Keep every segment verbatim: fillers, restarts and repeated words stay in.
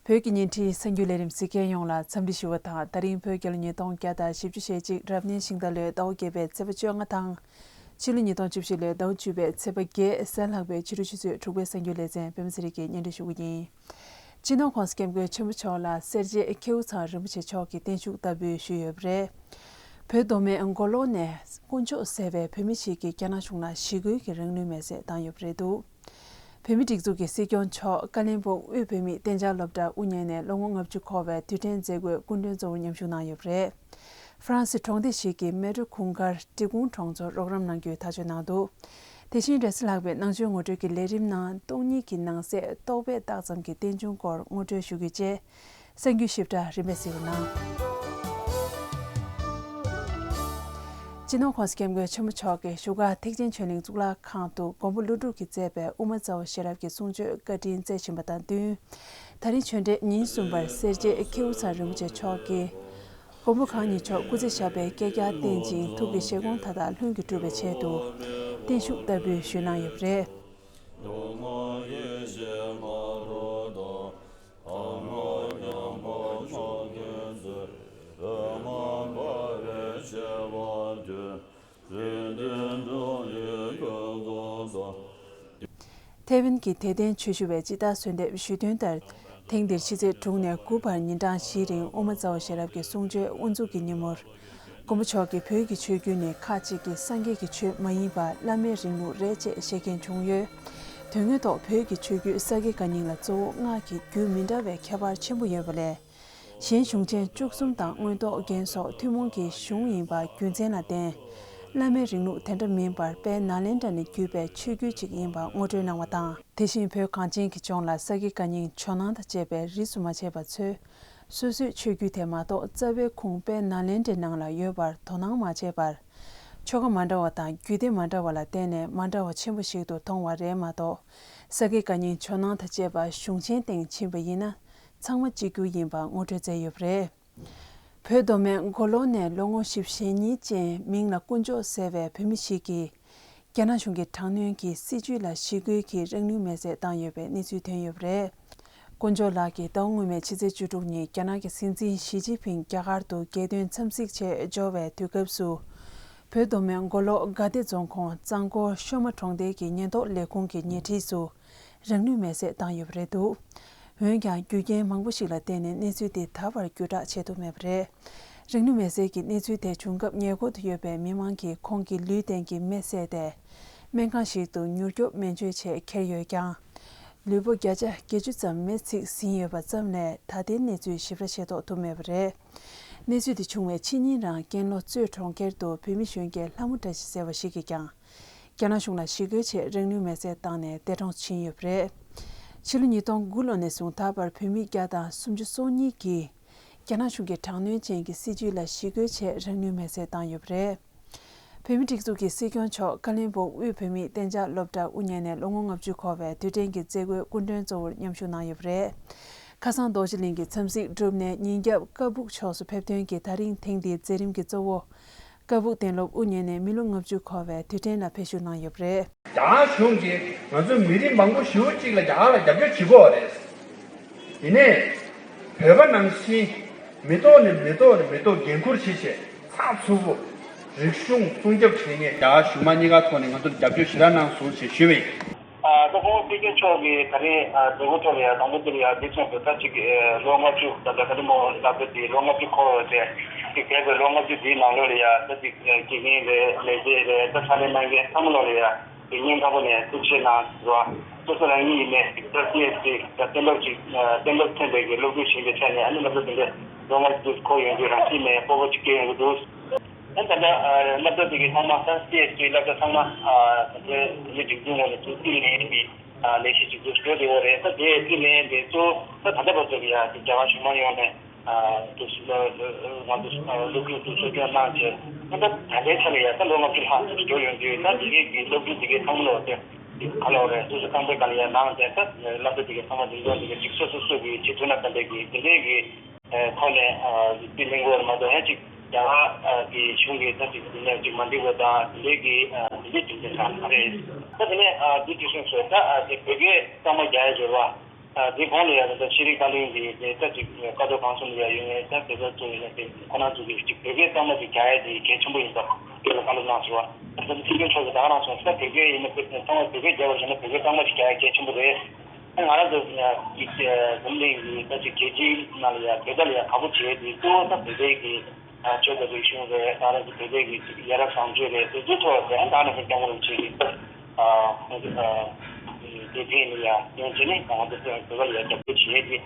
བོད་ཀྱི་བརྙན་འཕྲིན་གསར་འགྱུར་ལས་རིམ་གཟིགས་མཁན་ཡོངས་ལ་འཚམས་འདྲི་ཞུ་བ་དང་། ད་རིང་བོད་རྒྱལ་ལོ་ཉིས་སྟོང་བརྒྱ་དང་བཞི་བཅུ་ཞེ་གཅིག་རབ་གནས་ཤིང་རྟ་ལོའི་ཟླ་བ་བརྒྱད་པའི་ཚེས་པ་བཅོ་ལྔ་དང་། ཕྱི་ལོ་ཉིས་སྟོང་བཅུ་བཞི་ལོའི་ཟླ་བ་བཅུ་པའི་ཚེས་པ་བརྒྱད། གཟའ་ལྷག་པའི་ཕྱི་དྲོ་ཆུ་ཚོད་དྲུག་པའི་གསར་འགྱུར་ལེ་ཚན་པད་མ་ཚེ་རིང་གིས་སྙན་སྒྲོན་ཞུ་གི་ཡིན། སྤྱི་ནོར་༸གོང་ས་༸སྐྱབས་མགོན་ཆེན་པོ་མཆོག་ལ་སེར་བྱེས་མཁས་དབུ་ཚང་རིན་པོ་ཆེ་མཆོག་གིས་བརྟན་བཞུགས་བསྟར་འབུལ་ཞུས་ཡོད་པ་རེད། བོད་མདོ་སྨད་མགོ་ལོག་ནས་དཀོན་མཆོག་ཟེར་བའི་བོད་མི་ཞིག་གིས་རྒྱ་ནག་གཞུང་ལ་ཞི་རྒོལ་གྱི་རང་ལུས་མེར་སྲེག་བཏང་ཡོད་པ་རེད་འདུག་བོད་མིའི་སྒྲིག་འཛུགས་ཀྱི་སྲིད་སྐྱོང་མཆོག་ཀ་ལོན་སྦུག་དབུས་བོད་མིའི་གཏན་འཇགས་སློབ་གྲྭ་དབུ་བརྙེས་ནས་ལོ་ངོ་ལྔ་བཅུ་འཁོར་བའི་དུས་དྲན་མཛད་སྒོའི་སྐུ་མགྲོན་གཙོ་བོར་མཉམ་ཞུགས་གནང་ཡོད་པ་རེད། ཧྥ་རན་སི་གྲོང་སྡེ་ཞིག་གི་མེ་ཏྲོ་ཁུང་དཀར་འབྲི་གུང་གྲོང་ཚོར་རོགས་རམ་གནང་རྒྱུའི་ཐག་གཅོད་གནང་འདུག་དེ་བཞིན་རེས་གཟའ་ལྷག་པའི་ནང་ཆོས་ངོ་སྤྲོད་ཀྱི་ལས་རིམ་ནང་སྟོང་ཉིད་ཀྱི་ནང་གསེས་རྟོག་པས་བཏགས་ཙམ་གྱི་རྟེན་འབྱུང་སྐོར་ངོ་སྤྲོད་ཞུ་རྒྱུ་བཅས། གསར་འགྱུར་ཞིབ་ཕྲ་རིམ་པས་གཟིགས་རོགས་གནང་། སྤྱི་ནོར་༸གོང་ས་༸སྐྱབས་མགོན་ཆེན་པོ་མཆོག་གིས་བཞུགས་སྒར་ཐེག་ཆེན་ཆོས་གླིང་གཙུག་ལག་ཁང་དུ་མགོན་པོ་ཀླུ་སྒྲུབ་ཀྱིས་མཛད་པའི་དབུ་མ་རྩ་བ་ཤེས་རབ་ཀྱི་གསུང་ཆོས་བཀའ་དྲིན་སྩལ་བཞིན་པ་དང་བསྟུན། ད་རིང་ཆོས་འབྲེལ་ཉིན་གསུམ་པར་སེར་བྱེས་མཁས་དབུ་ཚང་རིན་པོ་ཆེ་མཆོག་གིས། མགོན་པོ་གང་ཉིད་མཆོག་སྐུ་ཚེ་ཞབས་པད་བསྐལ་བརྒྱར་བརྟན་ཅིང་ཐུགས་ཀྱི་བཞེད་དགོངས་མཐའ་དག་ལྷུན་གྱིས་གྲུབ་པའི་ཆེད་དུ་བརྟན་བཞུགས་བསྟར་འབུལ་ཞུས་གནང་ཡོད་པ་རེད། ཐའེ་ཝན་གྱི་དད་ལྡན་ཆོས་ཞུ་བས་སྤྱི་ཟླ་གསོལ་འདེབས་ཞུས་དོན་ལྟར། ཐེངས་འདིར་ཕྱི་ཚེས་དྲུག་ནས་དགུ་བར་ཉིན་གྲངས་བཞིའི་རིང་དབུ་མ་རྩ་བ་ཤེས་རབ་ཀྱི་གསུང་ཆོས་དབུ་འཛུགས་ཀྱི་ཉིན་མོར། མགོན་པོ་མཆོག་གིས་བོད་ཀྱི་ཆོས་བརྒྱུད་ནི་ཁ་ཅིག་གིས་སངས་རྒྱས་ཀྱི་ཆོས་མ་ཡིན་པར་བླ་མའི་རིང་ལུགས་རེད་ཅེས་བཤད་མཁན་བྱུང་ཡོད། དོན་དངོས་ཐོག་བོད་ཀྱི་ཆོས་བརྒྱུད་ས་དགེ་བཀའ་རྙིང་ལ་གཙོ་བོ་སྔགས་ཀྱི་རྒྱུད་མི་འདྲ་བའི་ཁྱད་པར་ཆེན་པོ་ཡོད་པ་ལས། གཞན་གཞུང་ཆེན་བཅུ་གསུམ་དང་མངོན་རྟོགས་རྒྱན་སོགས་ཐུན་མོང་གྱི་གཞུང་ཡིན་པ་རྒྱུ་མཚན་ལ་བརྟེན། བླ་མའི་རིང་ལུགས་དེ་འདྲ་མིན་པར་དཔལ་ནཱ་ལེནྡྲ་ནས་བརྒྱུད་པའི་ཆོས་བརྒྱུད་ཅིག་ཡིན་པ་ངོ་སྤྲོད་གནང་བ་དང་། དེ་བཞིན་བོད་གངས་ཅན་གྱི་ལྗོངས་ལ་ས་དགེ་བཀའ་རྙིང་ཇོ་ནང་དང་བཅས་པའི་རིས་སུ་མ་ཆད་པ་ཚོས། སོ་སོའི་ཆོས་བརྒྱུད་དེ་མ་གཏོགས་རྩ་བའི་ཁུངས་དཔལ་ནཱ་ལེནྡྲའི་ནང་ལ་ཡོད་པར་དོ་སྣང་མ་བྱས་པར། ཆོ་ག་མ་འདྲ་བ་དང་རྒྱུད་སྡེ་མ་འདྲ་བ་ལ་བརྟེན་ནས་མ་འདྲ་བ་ཆེན་པོ་ཞིག་ཏུ་མཐོང་བ་རེད་མ་གཏོགས། ས་དགེ་བཀའ་རྙིང་ཇོ་ནང་དང་བཅས་པ་གཞུང་ཆེན་སྟེང་ཕྱིན་པ་ཡིན་ན་ཚང་མ་གཅིག་གྱུར་ཡིན་པ་ངོ་སྤྲོད་མཛད་ཡོད་པ་རེད། བོད་མདོ་སྨད་མགོ་ལོག་ནས་ལོ་ངོ་བཞི་བཅུ་ཞེ་གཉིས་ཅན་མིང་ལ་དཀོན་མཆོག་ཟེར་བའི་བོད་མི་ཞིག་གིས། རྒྱ་ནག་གཞུང་གི་དྲག་གནོན་གྱི་སྲིད་བྱུས་ལ་ཞི་རྒོལ་གྱིས་རང་ལུས་མེར་སྲེག་བཏང་ཡོད་པའི་གནས་ཚུལ་ཐོན་ཡོད་པ་རེད། དཀོན་མཆོག་ལགས་ཀྱིས་ཟླ་བ་སྔོན་མའི་ཕྱི་ཚེས་བཅུ་དྲུག་ཉིན་རྒྱ་ནག་གི་སྲིད་འཛིན་ཞི་ཅིན་ཕིང་རྒྱ་གར་དུ་རྒྱལ་དོན་འཚམས་གཟིགས་ཆེད་འབྱོར་བའི་དུས་སྐབས་སུ། བོད་མདོ་སྨད་མགོ་ལོག་དགའ་བདེ་རྫོང་ཁོངས་གཙང་སྐོར་ཤོ་མ་གྲོང་རྡལ་གྱི་ཉེན་རྟོག་ལས་ཁུངས་ཀྱི་ཉེ་འཁྲིས་སུ། རང་ལུས་མེར་སྲེག་བཏང་ཡོད་པ་རེད་འདུག་འོན་ཀྱང་རྒྱུ་རྐྱེན་མང་པོ་ཞིག་ལ་བརྟེན་ནས་གནས་ཚུལ་དེ་ད་བར་བརྒྱུད་བསྒྲགས་བྱེད་ཐུབ་མེད་པ་རེད། རང་ལུས་མེར་སྲེག་གི་གནས་ཚུལ་དེ་བྱུང་སྐབས་ཉེ་འཁོར་དུ་ཡོད་པའི་མི་མང་གིས་ཁོང་གི་ལུས་སྟེང་གི་མེ་བསད་དེ། སྨན་ཁང་ཞིག་ཏུ་མྱུར་སྐྱོབ་སྨན་བཅོས་ཆེད་ཁྱེར་ཡོད་ཀྱང་། ལུས་པོ་བརྒྱ་ཆ་བརྒྱད་ཅུ་ཙམ་མེ་ཚིག་ཟིན་ཡོད་པ་ཙམ་ལས་ད་ལྟའི་གནས་ཚུལ་ཞིབ་ཕྲ་ཤེས་རྟོགས་ཐུབ་མེད་པ་རེད། གནས་ཚུལ་དེ་བྱུང་བའི་ཕྱི་ཉིན་རང་ཀན་ལྷོ་གཙོས་གྲོང་ཁྱེར་དུ་བོད་མི་གཞོན་སྐྱེས་ལྷ་མོ་བཀྲ་ཤིས་ཟེར་བ་ཞིག་གིས་ཀྱང་། རྒྱ་ནག་གཞུང་ལ་ཞི་རྒོལ་ཆེད་རང་ལུས་མེར་སྲེག་བཏང་ནས་འདས་གྲོངས་ཕྱིན་ཡོད་པ་རེད། ཕྱི་ལོ་ཉིས་སྟོང་དགུ་ལོ་ནས་བཟུང་ད་བར་བོད་མི་བརྒྱ་དང་སུམ་ཅུ་སོ་གཉིས་ཀྱིས། རྒྱ་ནག་གཞུང་གི་དྲག་གནོན་ཅན་གྱི་སྲིད་བྱུས་ལ་ཞི་རྒོལ་ཆེད་རང་ལུས་མེར་སྲེག་བཏང་ཡོད་པ་རེད། བོད་མིའི་སྒྲིག་འཛུགས་ཀྱི་སྲིད་སྐྱོང་མཆོག་ཀ་ལོན་སྦུག་དབུས་བོད་མིའི་གཏན་འཇགས་སློབ་གྲྭ་དབུ་བརྙེས་ནས་ལོ་ངོ་ལྔ་བཅུ་འཁོར་བའི་དུས་དྲན་གྱི་མཛད་སྒོའི་སྐུ་མགྲོན་གཙོ་བོར་མཉམ་ཞུགས་གནང་ཡོད་པ་རེད། ཁ་སང་རྡོ་རྗེ་གླིང་གི་འཚམས་གཟིགས་གྲུབ་ནས་ཉིན་རྒྱབ་ཀ་སྦུག་ཕྱོགས་སུ་ཕེབས་ཐོན་གྱིས་ད་རིང་ཐེངས་འདིའི་མཛད་རིམ་གྱི་གཙོ་བོ། ཀ་སྦུག་གཏན་སློབ་དབུ་བརྙེས་ནས་མི་ལོ་ལྔ་བཅུ་འཁོར་བའི་དུས་དྲན་ལ་ཕེབས་བཞུགས་གནང་ཡོད་པ་རེད། རྒྱ་གར་གཞུང་གིས་ང་ཚོའི་མི་རིགས་མང་པོ་ཞེ་པོ་ཅིག་ལ་རྒྱ་གར་ལ་རྒྱབ་སྐྱོར་བྱེད་ཀྱི་ཡོད་རེད། དེ་ནས་བོད་པ་ནང་བཞིན་མི་ཐོག་ནས་མི་ཐོག་ནས་མི་ཐོག་འགན་འཁུར་བྱེད་བྱེད་ཚགས་ཚུད་པོ་རིག་གཞུང་སྲུང་སྐྱོབ་བྱེད་མཁན་རྒྱ་གར་གཞུང་མང་གཉིས་ཀ་ཐོག་ནས་ང་ཚོར་རྒྱབ་སྐྱོར་ཞེ་དྲག་གནང་སོང་ཞེས་ཞུས་པ་ཡིན། ཨ་ད་ཁོང་སྲིད་སྐྱོང་མཆོག་གིས་ད་རེས་ཨ་མཛད་སྒོ་ཐོག་ལ་ཡང་དང་པོ་འདིར་ཡང་འདི་མཚོན་དུ་ད་ཅིག་ཨ་ལོ་ལྔ་བཅུ་ད་ལྟ་ད་རེས་མོ་ལབ་ད་དེ་ལོ་ལྔ་བཅུ་འཁོར་བ་དེ་ཅིག་འདས་པའི་ལོ་ལྔ་བཅུ་འདིའི་ནང་ལོགས་ལ་ཡང་ད་ཅིག་ཨ་དགེ་རྒན་རེད་ལས་བྱེད་རེད་ད་ཕྱག་ལས་གནང་མཁན་ཚང་མ་ལོག་ལ་ཡང་དེ་སྙིང་ཐག་པ་ནས་ཐུགས་རྗེ་ཆེ་གནང་ཟེར་བ། སོ་སོ་རང་ཉིད་ཡིན་ནའི་ད་སི་ཨེས་ཊི་ད་གཏན་སློབ་ཅིག་གཏན་སློབ་ཚན་པའི་གི་སློབ་ཕྲུག་ཞིག་ཡིན་པའི་ཆ་ནས་ཨ་ནི་སློབ་གྲྭ་དེ་འདྲའི་ལོ་ལྔ་བཅུ་འཁོར་ཡོང་རྒྱུ་རང་བཞིན་ནས་སྤོབས་པ་ཅིག་སྐྱེ་ཡོང་གི་འདུག་ཨ་ད་ལྟ་སློབ་གྲྭ་དེ་གི་ཚང་མ་ད་སི་ཨེས་ཊི་སློབ་གྲྭ་ཚང་མ་ད་ལྟའི་དེ་འདྲའི་སྒྲིག་འཛུགས་ངོས་ནས་ཚུར་བསྟི་གནས་ཀྱི་ལས་གཞི་ཅིག་ཏུ་འགྲོ་བསྡད་ཡོད་རེད། ད་དེ་བསྟི་གནས་དེ་གཙོ་བོ་ད་ད་ལྟ་བར་དུ་ཡ་དེ་རྒྱ་གར་གཞུང་མང་ཡོངས་ནས། དུ་ང་ཚོ་སློབ་ཕྲུག་དུ་གསོ་སྐྱོང་གནང་བྱས་ད་ལྟ་ད་ལྟའི་ཆ་ལ་ཡ་ད་ལོ་ལྔ་བཅུ་ལྷག་ཙམ་འགྲོ་ཡོང་དུས་ད་དེ་གའི་གི་སློབ་ཕྲུག་དེ་གའི་ཚང་མ་ལོ་དེ་ག་ལོ་རེད་སོ་སོ་རྐང་པའི་སྒང་ལ་ཡ་ནང་དེ་ད་སློབ་གྲྭ་དེ་གའི་ཚང་མ་འཛིན་སྐྱོང་དེ་གའི་ཅིག་སོ་སོ་སོ་གི་བྱེད་ཐུབ་ན་བསམ་པའི་གི་དེ་འདྲའི་གི་ཐོག་ནས་དེ་གླེང་གི་ཡོད་རེད་མ་གཏོགས་ཡང་ཅིག་རྒྱ་གར་གི་གཞུང་གི་ད་ཅིག་དེ་ནས་ཅིག་མ་འགྲིག་པ་དང་དེ་འདྲའི་གི་དེ་འདྲའི་རྒྱུ་མཚན་ཙམ་མ་རེད། ད་དེ་ནས་དེ་དུས་སོང་ཚོ་ད་དེ་བོད་སྐད་གཙང་མ་རྒྱག་ཡ་འབྱོར་བ། ཨ། དེ་གོང་ལ་ཡང་ད་ལྟ་ཤེས་རིག་བཀའ་བློན་གྱིས་དེ་ལྟ་ཅིག་བཀའ་སློབ་གང་སོང་ལ་ཡང་ཡོད་ངེས། ད་བོད་པ་ཚོ་ཡིན་ན་དེ་ཁོ་རང་ཚོ་གིས་ཅིག་བོད་སྐད་གཙང་མ་ཅིག་རྒྱག་ཡ་དེ་གལ་ཆེན་པོ་ཡིན་པ་དེ་ལ་བཀའ་སློབ་གནང་སོང་བ། ད་ལྟ་སྲིད་སྐྱོང་མཆོག་གིས་ད་ག་རང་སོང་ཟེར། བོད་སྐད་ཡིན་ན་བོད་ཚང་མ་བོད་སྐད་རྒྱབ་པ་བྱས་ན་བོད་སྐད་གཙང་མ་ཅིག་རྒྱག་ཡ་གལ་ཆེན་པོ་རེད། ང་རང་ཚོ་ཡིག་འཛམ་གླིང་གི་ད་ཅིག་རྒྱལ་སྤྱིའི་ནང་ལ་ཡང་བོད་པ་ལ་ཡང་དགའ་པོ་བྱེད་དུས་གཙོ་བོ་ད་བོད་པའི་གི་ཆོས་དང་རིག་གཞུང་རེད། ད་རང་ཚོ་བོད་པའི་གི་ཡ་རབས་བཟང་སྤྱོད་རེད། དེ་ཚོའི་ཐོག་ལ་ད་ནང་བཞིན་སྐྱབས་མགོན་རིན་པོ་ཆེ་གི་དེ་ཐད་ནས་ཡང་ཡོང་བྱས་ནས་ད་ང་ཚོ་བོད་པ་ལ་ཡང་རྒྱབ་སྐྱོར་བྱེད་ཀྱི་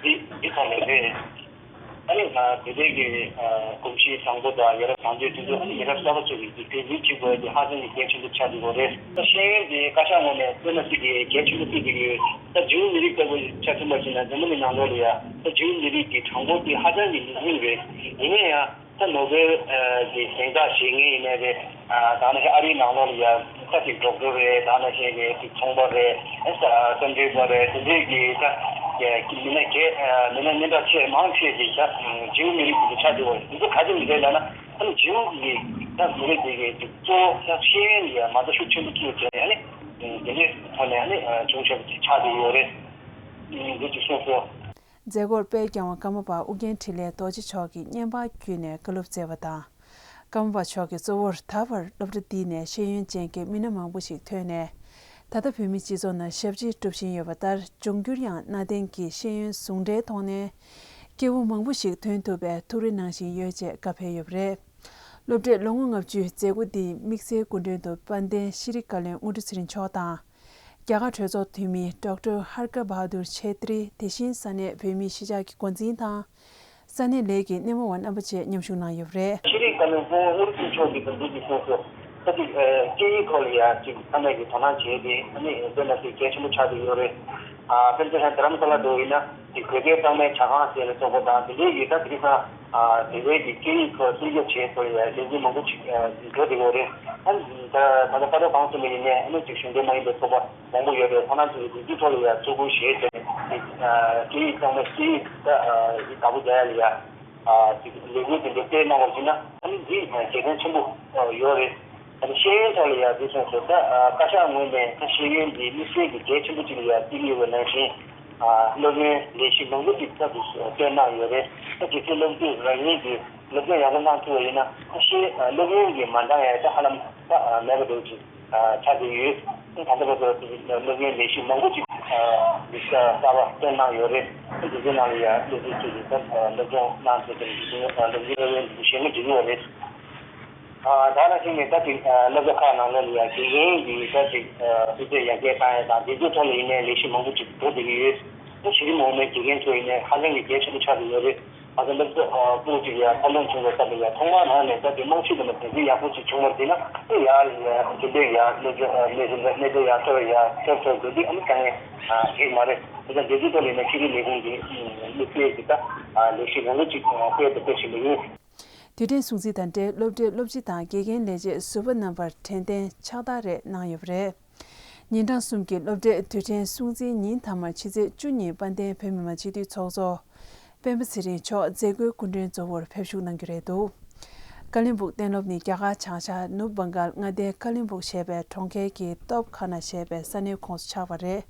འདི་འདི་ཐོག་ལ་རེད། ཨ་ནི་ང་བོད་པའི་གི་གོམས་གཤིས་བཟང་པོ་དང་ཡ་རབས་བཟང་སྤྱོད་དེ་ཚོ་ཨ་ནི་ཡ་རབས་གསར་པ་ཚོ་གི་དེ་འཛིན་བྱེད་དགོས་དེ་ཧ་ཅང་གི་གལ་ཆེན་པོ་ཆགས་འདུག་གོ་རེད། ད་ཤེས་ཡོན་དེ་བཀའ་ཤག་ངོས་ནས་དཔེར་ན་ཅིག་གི་གལ་ཆེན་པོ་བརྩི་བསྡད་ཀྱི་ཡོད། ད་ཇིའུ་མི་རིགས་ལྟ་བུ་ཆ་མཚོན་པ་ཞིག་ན་འཛམ་བུ་གླིང་ནང་ལོགས་ལ་ཡ་ད་ཇིའུ་མི་རིགས་ཀྱི་གྲངས་འབོར་དེ་ཧ་ཅང་གི་ཉུང་ཉུང་རེད། ཡིན་ན་ཡང་ད་ནོ་བེལ་གྱི་གཟེངས་རྟགས་བཞེས་མཁན་ཡིན་ནའི་རེད། ད་ནང་བཞིན་ཨ་རིའི་ནང་ལོགས་ལ་ཡ་ད་ཅིག་ཌོག་ཊར་རེད། ད་ནང་བཞིན་རེད་ཅིག་ཚོང་པ་རེད། ཨེ་ས་སེམས་ཁྲལ་པ་རེད། དེ་འདྲའི་གི་ད་མི་སྣ་གས་མི་སྣ་སྙན་གྲགས་ཆེ་མང་ཆེ་ཅིག་ད་ཇིའུ་མི་རིགས་ཀྱི་ཆགས་བསྡད་པ་རེད། འདི་ཚོ་ག་ཅི་ཡིན་རེད་ལབ་ན། ཨ་ནི་ཇིའུ་གི་ད་མི་རིགས་དེ་གའི་གཙོ་བོ་ད་ཤེས་ཡོན་ཡ་མ་ད་ཤུགས་ཆེན་པོ་བཙུགས་བྱས་ཨ་ནི་དེ་འདྲའི་ཐོག་ནས་ཨ་ནི་བྱུང་བྱས་པ་ཅིག་ཆགས་བསྡད་ཡོད་རེད། འདི་ཅིག་གསུངས་སོང་། མཛད་སྒོར་དཔལ་རྒྱལ་བ་ཀརྨ་པ་ཨོ་རྒྱན་འཕྲིན་ལས་རྡོ་རྗེ་མཆོག་གིས་བརྙན་པར་བརྒྱུད་ནས་བཀའ་སློབ་སྩལ་བ་དང་། ཀརྨ་པ་མཆོག་གིས་གཙོ་བོར་ད་བར་སློབ་གྲྭ་འདི་ནས་ཤེས་ཡོན་ཅན་གྱི་མི་སྣ་མང་པོ་ཞིག་ཐོན་ནས། ད་ལྟ་བོད་མིའི་སྤྱི་ཚོགས་ནང་ཞབས་ཕྱི་སྒྲུབ་བཞིན་ཡོད་པ་ལྟར་འབྱུང་འགྱུར་ཡང་གནའ་དེང་གི་ཤེས་ཡོན་ཟུང་འབྲེལ་ཐོག་ནས། སྐྱེས་བུ་མང་པོ་ཞིག་ཐོན་ཐུབ་པའི་ཐུགས་རེ་གནང་བཞིན་ཡོད་ཅེས་བཀའ་ཕེབས་ཡོད་པ་རེད། སློབ་གྲྭའི་ལོ་ངོ་ལྔ་བཅུའི་མཛད་སྒོ་འདིའི་དམིགས་བསལ་སྐུ་མགྲོན་དུ་དཔལ་ལྡན་ཤེས་རིག་བཀའ་བློན་དངོས་གྲུབ་ཚེ་རིང་མཆོག་དང་། རྒྱ་གར་གྲོས་ཚོགས་འཐུས་མི་ཌོག་ཊར་ཧར་ཀ་བྷ་དུར་ཆེ་ཏྲི། དེ་བཞིན་ས་གནས་བོད་མིའི་གཞིས་ཆགས་ཀྱི་འགོ་འཛིན་དང་། ས་གནས་ལས་ཀྱི་སྣེ་མོ་བ་རྣམ་པ་བཅས་མཉམ་ཞུགས་གནང་ཡོད་པ་རེད། ཤེས་རིག་བཀའ་བློན་དངོས་གྲུབ་ཚེ་རིང་མཆོག་གིས་འདི་འདྲ་ཞིག་གསུངས་སོང་། ད་ཅིག་སྐད་ཡིག་ཐོག་ལ་ཡ་ཅིག་ཚང་མས་ཀྱི་དོ་སྣང་བྱས་ཏེ་ཨ་ནི་དཔེར་ན་ཅིག་གལ་ཆེན་པོ་ཆགས་ཀྱི་ཡོད་རེད། ཨ་དཔེར་ན་ཆ་བཞག་དྷ་རམ་ས་ལ་འགྲོ་ཡིན་ན་ཅིག་བོད་སྐད་གཙང་མའི་ཇ་ཁང་ཟེར་ལ་སོགས་པ་དང་དེ་འདྲའི་ཡི་ད་དེ་རིང་སང་དེ་འདྲའི་གི་སྐད་ཡིག་ཐོག་སྲུང་སྐྱོབ་བྱས་སོགས་ཡ་ལས་འགུལ་མང་པོ་ཅིག་འགྲོ་བསྡད་ཡོད་རེད། ཨ་ད་ད་ལྟ་བཀའ་སློབ་གང་གསུངས་པ་ཡིན་ནའི་ཨ་ནི་ཅིག་གཞུང་འབྲེལ་མ་ཡིན་པའི་ཚོགས་པ་མང་པོ་ཡོད་རེད། ཁོ་རང་ཚོ་གི་དེ་ཚོའི་ཐོག་ལ་ཡ་ཚུར་རྒོལ་བྱས་ཏེ་ཅིག་སྐད་ཡིག་གཙང་མ་སྐད་ཡིག་ད་ཡི་དགའ་པོ་རྒྱག་ཡ་ལ་ཡ། ཅིག་ལས་འགུལ་དེ་འདྲ་སྤེལ་གནང་བ་ཡིན་ན་ཨ་ནི་འདི་གལ་ཆེན་ཆེན་པོ་ཡོད་རེད། ཨ་ནི་ཤེས་ཡོན་ཐོག་ལ་ཡང་འདི་སོང་ཟེར་ད་བཀའ་ཤག་ངོས་ནས་ད་ཤེས་ཡོན་འདི་དམིགས་བསལ་གྱི་གལ་ཆེན་པོ་ཅིག་ལ་ཡང་བརྩི་གི་ཡོད་པ་ནང་བཞིན་སློབ་ཡོན་ལས་གཞི་མང་པོ་ཅིག་ད་དུ་བཏོན་གནང་ཡོད་རེད། ད་དེ་ཚོའི་སློབ་ཕྲུག་རང་ཉིད་ཀྱི་སློབ་སྦྱོང་ཡག་པོ་གནང་ཐུབ་པ་ཡིན་ན་ད་ཤེས་སློབ་ཡོན་གྱི་མ་འདང་ཡ་ད་ཧ་ལམ་ད་མེད་པ་འདྲ་བོ་ཅིག་ཆགས་ཀྱི་ཡོད། ད་ལྟ་བར་དུ་སློབ་ཡོན་ལས་གཞི་མང་པོ་ཅིག་གསར་པ་བཏོན་གནང་ཡོད་རེད། དེ་ཚོའི་ནང་ལ་ཡང་སློབ་ཕྲུག་ཚོས་ཀྱི་སློབ་སྦྱོང་གནང་ཐུབ་པའི་སློབ་སྦྱོང་གནང་ཐུབ་པའི་ཞལ་ངོ་འདྲི་གི་ཡོད་རེད། ད་ནང་བཞིན་ནས་ད་ཅིག་སློབ་གྲྭ་ཁག་ནང་ལོགས་ལ་ཡང་དགེ་རྒན་གྱི་ད་ཅིག་སྤུས་ཚད་ཡར་རྒྱས་བཏང་ཡ་དང་དེ་ཚོའི་ཐོག་ལ་ཡིན་ནའི་ལས་གཞི་མང་པོ་ཅིག་འགྲོ་བསྡད་ཀྱི་ཡོད། ད་གཞི་རིམ་འོག་མའི་དགེ་རྒན་ཚོ་ཡིན་ནའི་ཧ་ཅང་གི་གལ་ཆེན་པོ་ཆགས་ཀྱི་ཡོད་རེད། ང་ཚོ་སློབ་གྲྭ་སྤུ་གུ་གཅིག་ཡར་འཁོར་ལོ་བྱུང་བའི་སྐབས་ལ་ཡང་ཐོག་མར་ནང་ནས་ད་དེ་རྨང་གཞི་དེ་ལ་གོང་འཕེལ་ཡག་པོ་ཅིག་བྱུང་བ་བྱས་ན་དེ་ཡར་ལ་ཡང་དེ་འདྲའི་ཡང་སློབ་སྦྱོང་གནས་ཚུལ་གནས་ཚུལ་ཡར་ཐོན་ཡར་ཐོན་ཐོན་དགོས་དུས་ཨ་ནི་དཀའ་ངལ་འཕྲད་ཀྱི་མ་རེད། དེ་ཙང་དེ་ཚོའི་ཐོག་ལ་ཡིན་ན་ཤེས་རིག་ལས་ཁུངས་ཀྱིས་དམིགས་བསལ་གྱི་ད་ལས་གཞི་མང་པོ་ཅིག་སྤེལ་དང་སྤེལ་བཞིན་པ་ཡིན། དུས་དྲན་སྲུང་བརྩི་དང་འབྲེལ་སློབ་གྲྭའི་སློབ་སྤྱི་དང་དགེ་རྒན་ལས་བྱེད་ཟུར་པ་རྣམ་པར་དྲན་རྟེན་ཕྱག་རྟགས་རེ་གནང་ཡོད་པ་རེད། ཉིན་གྲངས་གསུམ་གྱི་སློབ་གྲྭའི་དུས་དྲན་སྲུང་བརྩིའི་ཉིན་མཐའ་མ་ཕྱི་ཚེས་བཅུ་ཉིན་དཔལ་ལྡན་བོད་མི་མང་སྤྱི་འཐུས་ཚོགས་གཙོ་སྤེན་པ་ཚེ་རིང་མཆོག་མཛད་སྒོའི་སྐུ་མགྲོན་གཙོ་བོར་ཕེབས་ཞུགས་གནང་རྒྱུ་རེད་འདུག་ཀ་ལིན་སྦུག་གཏན་སློབ་ནི་རྒྱ་གར་བྱང་ཤར་ནུབ་བྷང་གཱལ་མངའ་སྡེའི་ཀ་ལིན་སྦུག་ཞེས་པའི་གྲོང་ཁྱེར་གྱི་སྟོབ་ཁ་ན་ཞེས་པའི་ས་གནས་ཁོངས་སུ་ཆགས་པ་རེད།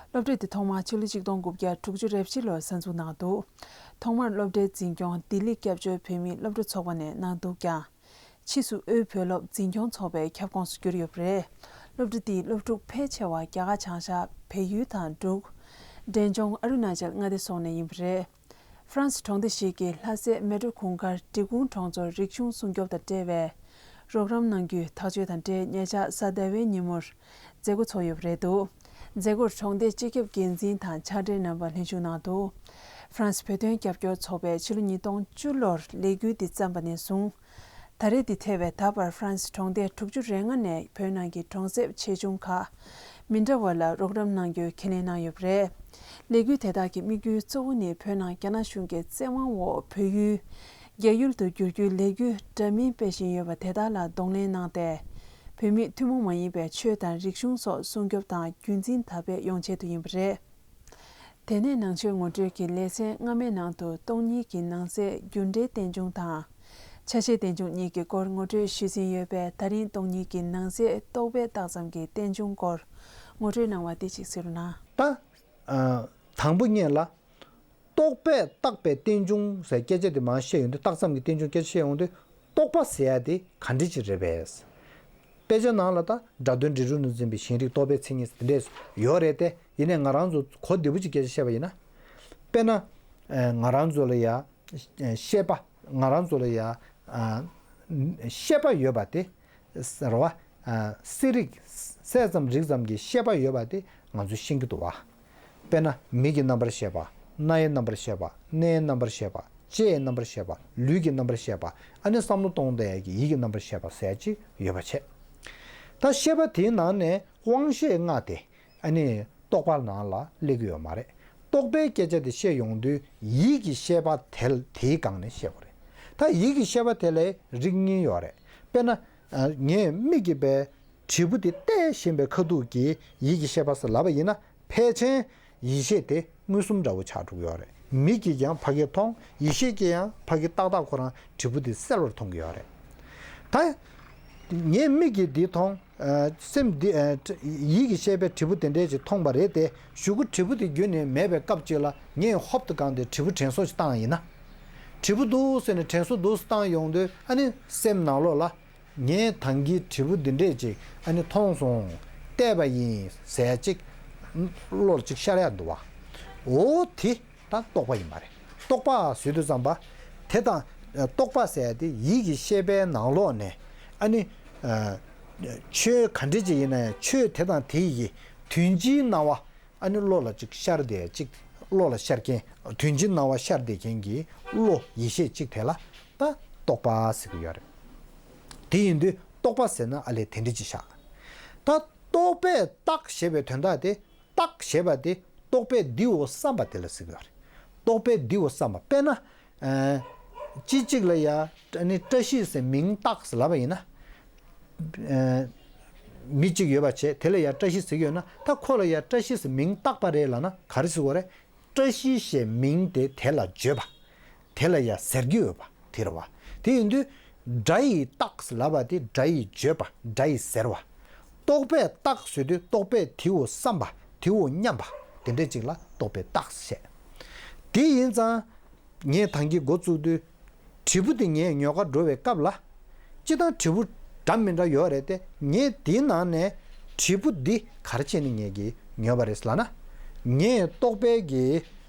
སློབ་གྲྭ་འདི་ཐོག་མར་ཕྱི་ལོ་ཆིག་སྟོང་དགུ་བརྒྱ་དྲུག་ཅུ་རེ་བཞི་ལོར་གསར་འཛུགས་གནང་འདུག་ཐོག་མར་སློབ་གྲྭའི་འཛིན་སྐྱོང་ལྡི་ལི་སྐྱབས་བཅོལ་བོད་མིའི་སློབ་ཕྲུག་ཚོགས་པ་ནས་གནང་འདུག་ཀྱང་། ཕྱིས་སུ་དབུས་བོད་སློབ་འཛིན་སྐྱོང་ཚོགས་པའི་ཁྱབ་ཁོངས་སུ་གྱུར་ཡོད་པ་རེད། སློབ་གྲྭ་འདིའི་སློབ་ཕྲུག་ཕལ་ཆེ་བ་རྒྱ་གར་བྱང་ཤར་བལ་ཡུལ་དང་འབྲུག་འབྲས་ལྗོངས་ཨ་རུ་ན་ཅལ་མངའ་སྡེ་སོགས་ནས་ཡིན་པ་རེད། ཧྥ་རན་སི་གྲོང་སྡེ་ཞིག་གི་ལྷ་སའི་མལ་གྲོ་གུང་དཀར་འབྲི་གུང་གྲོང་ཚོར་རིག་གཞུང་སྲུང་སྐྱོབ་དང་འབྲེལ་བའི་རོགས་རམ་གནང་རྒྱུའི་ཐག་གཅོད་དང་འབྲེལ་ཉེ་ཆར་གཟའ་ཟླ་བའི་ཉིན་མོར་མཛད་སྒོ་ཚོགས་ཡོད་པ་རེད་འདུག་མཛད་སྒོར་གྲོང་སྡེའི་སྤྱི་ཁྱབ་འགན་འཛིན་དང་ཕྱག་སྦྲེལ་རྣམ་པ་ལྷན་ཞུགས་གནང་འདུག་ཧྥ་རན་སི་བོད་དོན་རྒྱབ་སྐྱོར་ཚོགས་པས་ཕྱི་ལོ་ཉིས་སྟོང་བཅུ་ལོར་ལས་འགུལ་འདི་བརྩམས་པ་ནས་བཟུང་། ད་རེས་འདི་ཐད་པའི་ད་བར་ཧྥ་རན་སི་གྲོང་སྡེ་དྲུག་ཅུ་རེ་ལྔ་ནས་བོད་ནང་གི་གྲོང་གསེབ་ཆེ་ཆུང་ཁག་མི་འདྲ་བ་ལ་རོགས་རམ་གནང་རྒྱུའི་ཁས་ལེན་གནང་ཡོད་པ་རེད། ལས་འགུལ་དེ་དག་གི་དམིགས་ཡུལ་གཙོ་བོ་ནི་བོད་ནང་རྒྱ་ནག་གཞུང་གི་བཙན་དབང་འོག་བོད་ཡུལ་རྒྱ་ཡུལ་དུ་བསྒྱུར་རྒྱུའི་ལས་འགུལ་འདྲ་མིན་སྤེལ་བཞིན་ཡོད་པ་དེ་དག་ལ་གདོང་ལེན་གནང་སྟེ། བོད་མིས་ཐུན་མོང་མ་ཡིན་པའི་ཆོས་དང་རིག་གཞུང་སོགས་སྲུང་སྐྱོབ་དང་རྒྱུན་འཛིན་དར་སྤེལ་ཡོང་ཆེད་དུ་ཡིན་པ་རེད། དེ་ནས་ནང་ཆོས་ངོ་སྤྲོད་ཀྱི་ལེ་ཚན་སྔ་མའི་ནང་དུ་སྟོང་ཉིད་ཀྱི་ནང་གསེས་རྒྱུ་འབྲས་རྟེན་འབྱུང་དང་། ཆ་ཤས་རྟེན་འབྱུང་གཉིས་ཀྱི་སྐོར་ངོ་སྤྲོད་ཞུས་ཟིན་ཡོད་པས། ད་རིང་སྟོང་ཉིད་ཀྱི་ནང་གསེས་རྟོག་པས་བཏགས་ཙམ་གྱི་རྟེན་འབྱུང་སྐོར་ངོ་སྤྲོད་གནང་བ་དེ་གཅིག་གསན་རོགས་གནང་། ད་ ཨ། དང་པོ་ཉིད་ལ། རྟོག་པས་བཏགས་པའི་རྟེན་འབྱུང་ཟེར་སྐད་ཆ་དེ་མར་བཤད་ཡོང་དུས། བཏགས་ཙམ་གྱི་རྟེན་འབྱུང་སྐད་ཆ་བཤད་ཡོང་དུས། རྟོག་པ་ཟེར་ཡ་དེ་ག་འདྲ་ཅིག་རེད་པས། དཔེ་ཆ་ནང་ལ་ད་སྒྲ་དོན་འབྲས་རུ་ནི་འཛིན་པའི་གཞན་རིག་རྟོག་པའི་མཚན་ཉིད་དེ་འདྲས་ཡོད་རེད་དེ། ཡིན་ནའི་ང་རང་ཚོ་གོ་བདེ་པོ་ཅིག་སྐད་ཆ་བཤད་པ་ཡིན་ན། དཔེར་ན། ཨ། ང་རང་ཚོ་ལ་ཡ། ཤེས་པ། ང་རང་ཚོ་ལ་ཡ། ཨ། ཤེས་པ་ཡོད་པ་དེ། ཟེར་བ། ཨ། སེམས་རིག་སེམས་ཙམ་རིག་ཙམ་གྱི་ཤེས་པ་ཡོད་པ་དེ་ང་ཚོས་ཤེས་ཀྱི་འདུག་བ། དཔེར་ན་མིག་གི་རྣམ་པར་ཤེས་པ། རྣ་ཡི་རྣམ་པར་ཤེས་པ། སྣའི་རྣམ་པར་ཤེས་པ། ལྕེའི་རྣམ་པར་ཤེས་པ། ལུས་ཀྱི་རྣམ་པར་ཤེས་པ། ཨ་ནི་བསམ་བློ་གཏོང་བསྡད་ཡ་གི་ཡིད་ཀྱི་རྣམ་པར་ཤེས་པ་ཟེར་ཅིག་ཡོད་པ་བྱས། ད་ཤེས་པ་དེའི་ནང་ནས་དབང་ཤེས་ལྔ་དེ། ཨ་ནི་རྟོག་པ་ནང་ལ་སླེབས་ཀྱི་ཡོད་མ་རེད། རྟོག་པའི་སྐད་ཆ་དེ་བཤད་ཡོང་དུས་ཡིད་ཀྱི་ཤེས་པ་དེ་དེའི་སྒང་ནས་བཤད་དགོས་རེད། ད་ཡིད་ཀྱི་ཤེས་པ་དེ་ལ་རིགས་གཉིས་ཡོད་རེད། དཔེར་ན། ཨ། ངས་མིག་གིས་པའི་དྲིལ་བུ་དེ་བལྟས་བཞིན་པའི་ཁ་ཐུག་གི་ཡིད་ཀྱི་ཤེས་པ་ཟེར་ལབ་པ་ཡིན་ན། ཕལ་ཆེར་ཡིད་ཤེས་དེ་མངོན་སུམ་འདྲ་བོ་ཆགས་འགྲོ་གི་ཡོད་རེད། མིག་གིས་ཀྱང་ཕ་གིར་མཐོང་། ཡིད་ཤེས་ཀྱིས་ཡང་ཕ་གིར་ཏག་ཏག་ཁོ་རང་དྲིལ་བུ་དེ་གསལ་བོར་མཐོང་གི་ཡོད་རེད། ད་ངས་མིག་གིས་འདི་མཐོང་། ཨ། སེམས་འདི། ཨ། ཡིད་ཀྱི་ཤེས་པས་དྲིལ་བུ་དེ་འདྲས་ཅིག་མཐོང་པ་རེད་དེ། གཞུག་གུ་དྲིལ་བུ་དེ་རྒྱུན་ནས་མེད་པའི་སྐབས་ཅིག་ལ་ངས་ཧོབ་ཏེ་སྒང་དེ་དྲིལ་བུ་དྲན་གསོ་ཞིག་བཏང་ཡིན་ན། དྲིལ་བུ་འདུག་ཟེར་ནས་དྲན་གསོ་འདུག་བཏང་ཡོང་དུས། ཨ་ནི་སེམས་ནང་ལོགས་ལ། ངས་ད་གིན་དྲིལ་བུ་འདི་འདྲས་ཅིག་ཨ་ནི་མཐོང་སོང་། བལྟས་པ་ཡིན་ཟེར་ཅིག་བློ་ལ་ཅིག་ཤར་ཡ་འདུག་བ། འོ་དེ་ད་རྟོག་པ་ཡིན་པ་རེད། རྟོག་པ་ཟེར་དུས་ཙམ་པ། དེ་དང་། ཨ། རྟོག་པ་ཟེར་ཡ་དེ་ཡིད་ཀྱི་ཤེས་པའི་ནང་ལོགས་ནས། ཨ་ནི། ཨ། ཆོས་ག་འདྲ་ཅིག་ཡིན་ན་ཡང་ཆོས་དེ་དང་དེ་ཡི་དོན་སྤྱིའི་སྣང་བ། ཨ་ནི་བློ་ལ་ཅིག་ཤར་བསྡད་ཅིག་བློ་ལ་ཤར་མཁན། དོན་སྤྱིའི་སྣང་བ་ཤར་བསྡད་མཁན་གྱི་བློ་ཡིད་ཤེས་ཅིག་དེ་ལ་ད་རྟོག་པ་ཟེར་གྱི་ཡོད་རེད། དེ་ཡིན་དུས་རྟོག་པ་ཟེར་ན་ཨ་ལས་དེ་འདྲ་ཅིག་ཤར། ད་རྟོག་པས་བཏགས་ཞེས་པའི་དོན་དག་དེ། བཏགས་ཞེས་པ་དེ་རྟོག་པས་འདིའོ་བསམ་པ་དེ་ལ་ཟེར་གྱི་ཡོད་རེད། རྟོག་པས་འདིའོ་བསམ་པ། དཔེར་ན། ཨ། ཅི་གཅིག་ལ་ཡ། ཨ་ནི་བཀྲ་ཤིས་ཟེར་མིང་བཏགས་ཟེར་ལབ་པ་ཡིན་ན། ཨ། མི་གཅིག་ཡོད་པ་བྱས། དེ་ལ་ཡ་བཀྲ་ཤིས་ཟེར་གྱི་ཡོད་ན། ད་ཁོ་ལ་ཡ་བཀྲ་ཤིས་ཟེར་མིང་བཏགས་པ་རེད་ལབ་ན་ག་རེ་ཟེར་དགོས་རེད། བཀྲ་ཤིས་ཞེས་མིང་དེ་དེ་ལ་བརྗོད་པ། དེ་ལ་ཡ་ཟེར་གྱི་ཡོད་པ་དེ་རེད་བ། དེ་ཡིན་དུས་སྒྲ་ཡིས་བཏགས་ལབ་པ་དེ་སྒྲ་ཡིས་བརྗོད་པ། སྒྲ་ཡིས་ཟེར་བ། རྟོག་པས་བཏགས་ཟེར་དུས་རྟོག་པས་དེའོ་བསམ་པ། དེའོ་སྙམ་པ། དེ་འདྲ་ཅིག་ལ་རྟོག་པས་བཏགས་བཤད། དེ་ཡིན་ཙང་། ངས་ད་གིན་འགོ་བཙུགས་དུས། དྲིལ་བུ་དེ་ངས་ཉོ་གར་འགྲོ་བའི་སྐབས་ལ། སྤྱིར་བཏང་དྲིལ་བུ་འདྲ་མི་འདྲ་ཡོད་རེད་དེ། ངས་དེའི་ནང་ནས་དྲིལ་བུ་འདི་ག་རེ་བྱས་ནས་ངས་ཀྱིས་ཉོས་པ་རེད་ལབ་ན། ངས་རྟོག་པས་ཀྱིས་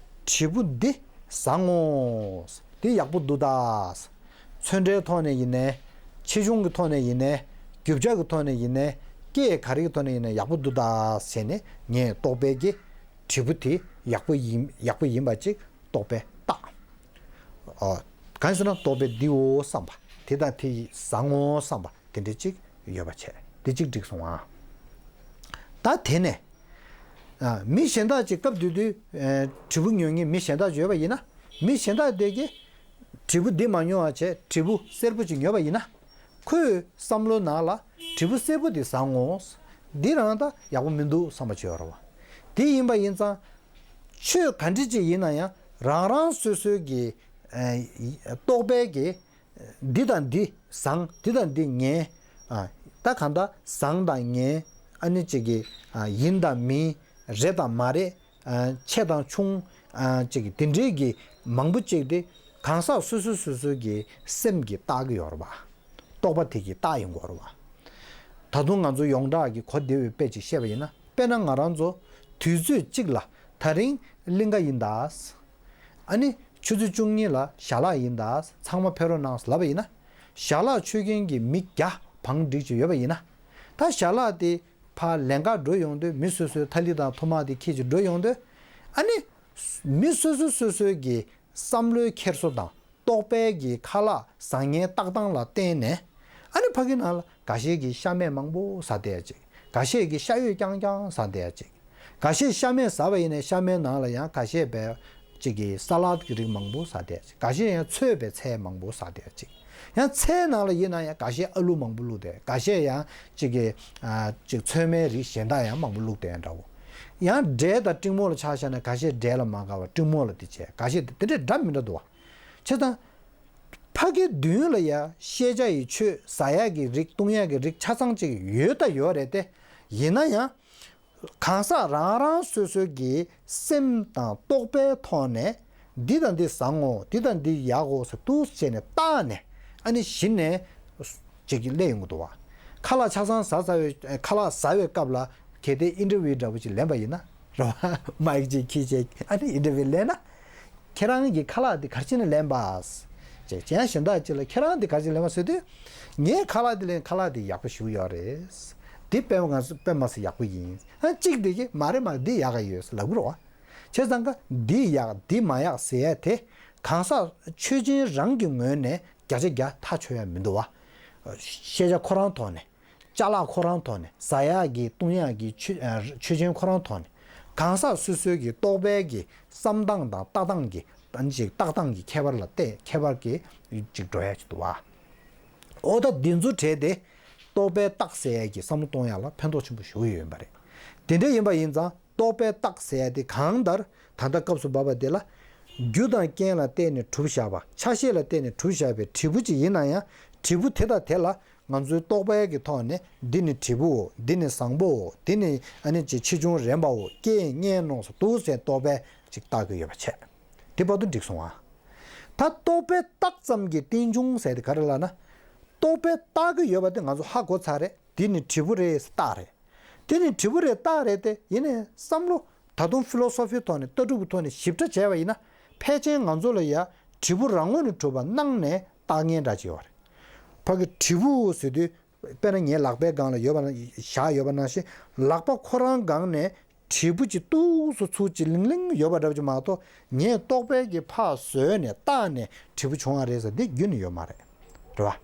དྲིལ་བུ་འདི་བཟང་ངོ་། འདི་ཡག་པོ་འདུག་ད། ཚོན་ཁྲའི་ཐོག་ནས་ཡིན་ནའི། ཆེ་ཆུང་གི་ཐོག་ནས་ཡིན་ནའི། རྒྱུ་ཆ་གི་ཐོག་ནས་ཡིན་ནའི། སྐད་ག་རེ་གི་ཐོག་ནས་ཡིན་ནའི་ཡག་པོ་འདུག་ད་ཟེར་ནས། ངས་རྟོག་པས་ཀྱིས་དྲིལ་བུ་དེ་ཡག་པོ་ཡིན། ཡག་པོ་ཡིན་པ་ཅིག་རྟོག་པས་བཏགས། ཨ། གང་ཡིན་ཟེར་ན་རྟོག་པས་འདིའོ་བསམ་པ། དེ་དང་དེ་ཡིས་བཟང་ངོ་བསམ་པ་དེ་འདྲ་ཅིག་ཡོད་པ་བྱས། དེ་གཅིག་འགྲིག་སོང་ཨ། ད་དེ་ནས། ཨ། མི་གཞན་དག་ཅིག་སྐབས་དེ་དུས། ཨེ། དྲིལ་བུ་ཉོ་མཁན་མི་གཞན་དག་ཅིག་ཡོད་པ་ཡིན་ན། མི་གཞན་དག་དེ་གིས་དྲིལ་བུ་འདི་མ་ཉོ་བ་བྱས་དྲིལ་བུ་སེར་པོ་ཅིག་ཉོས་པ་ཡིན་ན། ཁོའི་བསམ་བློའི་ནང་ལ་དྲིལ་བུ་སེར་པོ་འདི་བཟང་ངོ་། འདི་རང་ད་ཡག་པོ་མི་འདུག་བསམ་པ་ཅིག་ཡོད་རེད་བ། དེ་ཡིན་པ་ཡིན་ཙང་། ཆོས་ག་འདྲ་ཅིག་ཡིན་ན་ཡང་རང་རང་སོ་སོའི་གི། ཨེ། རྟོག་པའི་གི། འདི་དང་འདི་བཟང་། འདི་དང་འདི་ངན། ཨ། ད་གང་ལྟར་བཟང་དང་ངན། ཨ་ནི་གཅིག་གི། ཨ། ཡིན་དང་མིན། རེད་དང་མ་རེད། ཨ། ཆེ་དང་ཆུང་། ཨ། གཅིག་གི་དེ་འདྲའི་གི་མང་པོ་གཅིག་དེ་གང་ཟག་སོ་སོ་སོ་སོའི་གི་སེམས་ཀྱིས་བཏགས་ཀྱི་ཡོད་རེད་བ། རྟོག་པ་དེ་གིས་བཏགས་ཡོང་གི་ཡོད་རེད་བ། ད་དུང་ང་ཚོ་ཡོངས་གྲགས་ཀྱི་གོ་བདེ་བའི་དཔེ་ཅིག་བཤད་པ་ཡིན་ན། དཔེར་ན་ང་རང་ཚོ་དུས་ཚོད་གཅིག་ལ་ད་རིང་གླིང་ག་ཡིན་ད། ཨ་ནི་ཆུ་ཚོད་བཅུ་གཉིས་ལ་ཞལ་ལག་ཡིན་ད། ཚང་མ་ཕེབས་རོགས་གནང་ལབ་པ་ཡིན་ན། ཞལ་ལག་མཆོད་མཁན་གྱི་མི་བརྒྱ་བང་སྒྲིག་ཅིག་ཡོད་པ་ཡིན་ན། ད་ཞལ་ལག་དེ་ཕར་ལེན་གར་འགྲོ་ཡོང་དུས། མི་སོ་སོའི་ཐ་ལི་དང་ཐུར་མ་དེ་ཁྱེར་ཅིག་འགྲོ་ཡོང་དུས། ཨ་ནི་མི་སོ་སོ་སོ་སོའི་གི་བསམ་བློའི་འཁྱེར་སོ་དང་རྟོག་པའི་གི་ཁ་ལག་བཟང་ངན་བཏགས་སྟངས་ལ་བརྟེན་ནས། ཨ་ནི་ཕ་གི་ནང་ལ་འགའ་ཤས་ཀྱིས་ཤ་མེད་མང་པོ་ཟ་བསྡད་ཡ་ཅིག་འགའ་ཤས་ཀྱིས་ཤ་ཡོད་རྐྱང་རྐྱང་ཟ་བསྡད་ཡ་ཅིག་འགའ་ཤས་ཤ་མེད་ཟ་བ་ཡིན་ནའི་ཤ་མེད་ནང་ལ་ཡང་འགའ་ཤས་པའི་ཅིག་གི་ས་ལད་ཀྱི་རིགས་མང་པོ་ཟ་བསྡད་ཡ་ཅིག་འགའ་ཤས་ཡང་ཚོས་པའི་ཚལ་མང་པོ་ཟ་བསྡད་ཡ་ཅིག་ཡང་ཚལ་ནང་ལ་ཡིན་ན་ཡང་འགའ་ཤས་ཨ་ལུ་མང་པོ་བླུགས་བསྡད། འགའ་ཤས་ཡང་ཅིག་གི། ཨ། ཅིག་ཚོད་མའི་རིགས་གཞན་དག་ཡང་མང་པོ་བླུགས་བསྡད་འདྲ་བོ། ཡང་འབྲས་དང་སྤྲིན་མོ་ལ་ཆ་བཞག་ན་འགའ་ཤས་འབྲས་ལ་མ་དགའ་བ་སྤྲིན་མོ་ལ་དེ་བྱས། འགའ་ཤས་དེ་འདྲས་འདྲ་མི་འདྲ་འདུག་བ། བྱས་ཙང་ཕ་གི་མདུན་ལ་ཡ་ཤེས་བྱ་ཡི་ཆོས་ཟ་ཡག་གི་རིགས་བཏུང་ཡག་གི་རིགས་ཆ་ཚང་ཅིག་ཡོད་ད་ཡོད་རེད་དེ། ཡིན་ན་ཡང་ གང་ཟག་རང་རང་སོ་སོའི་གི་སེམས་དང་རྟོག་པའི་ཐོག་ནས་འདི་དང་འདི་བཟང་ངོ་འདི་དང་འདི་ཡག་གོ་ཟེར་འདུག་བྱས་ནས་བརྟགས་ནས། ཨ་ནི་གཞི་ནས་ཅིག་གི་སླེབས་ཡོང་གི་འདུག་བ། ཁ་ལག་ཆ་ཚང་ཟ་ཟ་བའི་ཁ་ལག་ཟ་བའི་སྐབས་ལ་གལ་ཏེ་ཨིན་ཊར་བིའུ་འདྲ་པོ་ཅིག་ལེན་པ་ཡིན་ན་རེད་བ། མའིག་ཅིག་ཁྱེར་བྱས་ཨ་ནི་ཨིན་ཊར་བིའུ་ལེན་ན། ཁྱེད་རང་གི་ཁ་ལག་འདི་ག་རེ་བྱས་ནས་ལེན་པ། ཅེས་ཅན་གཞན་དག་ཅིག་ལ་ཁྱེད་རང་འདི་ག་རེ་བྱས་ལེན་པ་ཟེར་དུས། ངས་ཁ་ལག་འདི་ལེན་ཁ་ལག་འདི་ཡག་པོ་ཞིག་ཡོད་རེད། འདི་དཔེ་ང་ཚོ་དཔེ་མ་སྲིད་ཡག་པོ་ཡིན། ཨ་གཅིག་འདི་གི་མ་རེད་མ་རེད་འདི་ཡག་ག་ཡོད་ལབ་དགོས་རེད་བ། བྱས་ཙང་ཀ་འདི་ཡག་འདི་མ་ཡག་ཟེར་ཡ་དེ་གང་ཟག་ཆོས་ཅན་རང་གི་ངོས་ནས་བརྒྱ་ཆ་བརྒྱ་ཐག་ཆོད་ཡ་མི་འདུག་བ། ཤེས་བྱ་ཁོ་རང་ཐོག་ནས། ཅ་ལག་ཁོ་རང་ཐོག་ནས་ཟ་ཡག་གི་བཏུང་ཡག་གི་ཆོས་ཆོས་ཅན་ཁོ་རང་ཐོག་ནས་གང་ཟག་སོ་སོའི་གི་རྟོག་པའི་གི་བསམ་སྟངས་དང་ལྟ་སྟངས་ཀྱི་ཨ་ནི་ཅིག་བརྟག་སྟངས་ཀྱི་ཁྱད་པར་ལ་བལྟས་ཁྱད་པར་གྱི་ཅིག་འགྲོ་ཡག་ཅིག་འདུག་བ། འོ་ད་འདི་ཚོ་བྲལ་ཏེ་རྟོག་པའི་རྟགས་ཟེར་ཡག་གི་བསམ་བློ་གཏོང་ཡག་ལ་ཕན་ཐོགས་ཆེན་པོ་ཞེ་པོ་ཡོད་ཡིན་པ་རེད། དེ་འདྲ་ཡིན་པ་ཡིན་ཙང་རྟོག་པའི་རྟགས་ཟེར་ཡག་དེ་གང་ལྟར་ད་ལྟ་སྐབས་སུ་བབ་པ་དེ་ལ། རྒྱུ་དང་རྐྱེན་ལ་བརྟེན་ནས་གྲུབ་བཞག་པ་ཆ་ཤས་ལ་བརྟེན་ནས་གྲུབ་བཞག་པའི་འབྲས་བུ་ཅིག་ཡིན་ན་ཡང་འབྲས་བུ་དེ་དང་དེ་ལ་ང་ཚོའི་རྟོག་པའི་གི་ཐོག་ནས་འདི་ནི་འབྲས་བུའོ། འདི་ནི་བཟང་པོའོ། འདི་ནི་ཨ་ནི་ཅིག་ཆེ་ཆུང་རན་པའོ། རྐྱེན་ངན་ནོ་སོ་འདུག་ཟེར་རྟོག་པས་ཅིག་བརྟག་གི་ཡོད་པ་བྱས། དེ་བར་དུ་འགྲིག་སོང་ཨ། ད་རྟོག་པས་བརྟགས་ཙམ་གྱི་རྟེན་འབྱུང་ཟེར་དེ་ག་རེ་ལབ་ན། རྟོག་པས་བརྟག་གི་ཡོད་པ་དེ་ང་ཚོ་ཧ་གོ་ཚར་རེད། འདི་ནི་འབྲས་བུ་རེད་ཟེར་བརྟགས་རེད། དེ་ནི་འབྲས་བུ་རེད་རྟགས་རེད་དེ་ཡིན་ནའི་བསམ་བློ་ད་དུང་ཕི་ལོ་སོ་ཕིའི་ཐོག་ནས་ལྟ་གྲུབ་ཀྱི་ཐོག་ནས་ཞིབ་ཕྲ་བྱས་པ་ཡིན་ན་ཕལ་ཆེར་ང་ཚོ་ལ་ཡ་འབྲས་བུ་རང་ངོས་ནས་གྲུབ་པ་སྣང་ནས་བརྟག་མཁན་འདྲ་ཅིག་ཡོད་རེད། ཕ་གི་འབྲས་བུ་ཟེར་དུས་དཔེར་ན་ངའི་ལག་པའི་སྒང་ལ་ཡོད་པ་ན་བཞག་ཡོད་པ་ནང་བཞིན་ལག་པ་ཁོ་རང་སྒང་ནས་འབྲས་བུ་ཅིག་ཏུག་སུ་ཚུར་ཅིག་ལིང་ལིང་ཡོད་པ་འདྲ་པོ་ཅིག་མ་གཏོགས་ངས་རྟོག་པའི་གི་ཕར་བཟོས་ནས་བརྟགས་ནས་འབྲས་བུ་བྱུང་བ་རེད་ཟེར་འདི་རྒྱུན་ནས་ཡོད་མ་རེད། རེད་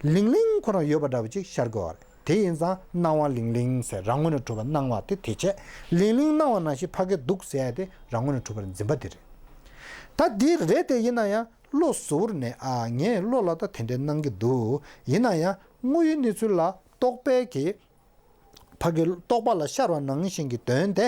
བ། ལིང་ལིང་ཁོ་རང་ཡོད་པ་འདྲ་པོ་ཅིག་ཤར་དགོས་བ་རེད། དེ་ཡིན་ཙང་སྣང་བ་ལིང་ལིང་ཟེར་རང་ངོས་ནས་གྲུབ་པ་སྣང་བ་དེ་དེ་བྱས། ལིང་ལིང་སྣང་བ་ནང་བཞིན་ཕ་གི་འདུག་ཟེར་ཡ་དེ་རང་ངོས་ནས་གྲུབ་པར་འཛིན་པ་དེ་རེད། ད་འདི་རེད་དེ་ཡིན་ན་ཡང་བློ་གཟུར་ནས་ཨ་ངས་བློ་ལ་ད་དེ་འདྲའི་སྣང་གི་འདུག་ཡིན་ན་ཡང་དངོས་ཡོད་གནས་ཚུལ་ལ་རྟོག་པའི་གི་ཕ་གི་རྟོག་པ་ལ་ཤར་བ་ནང་བཞིན་གྱི་དོན་དེ་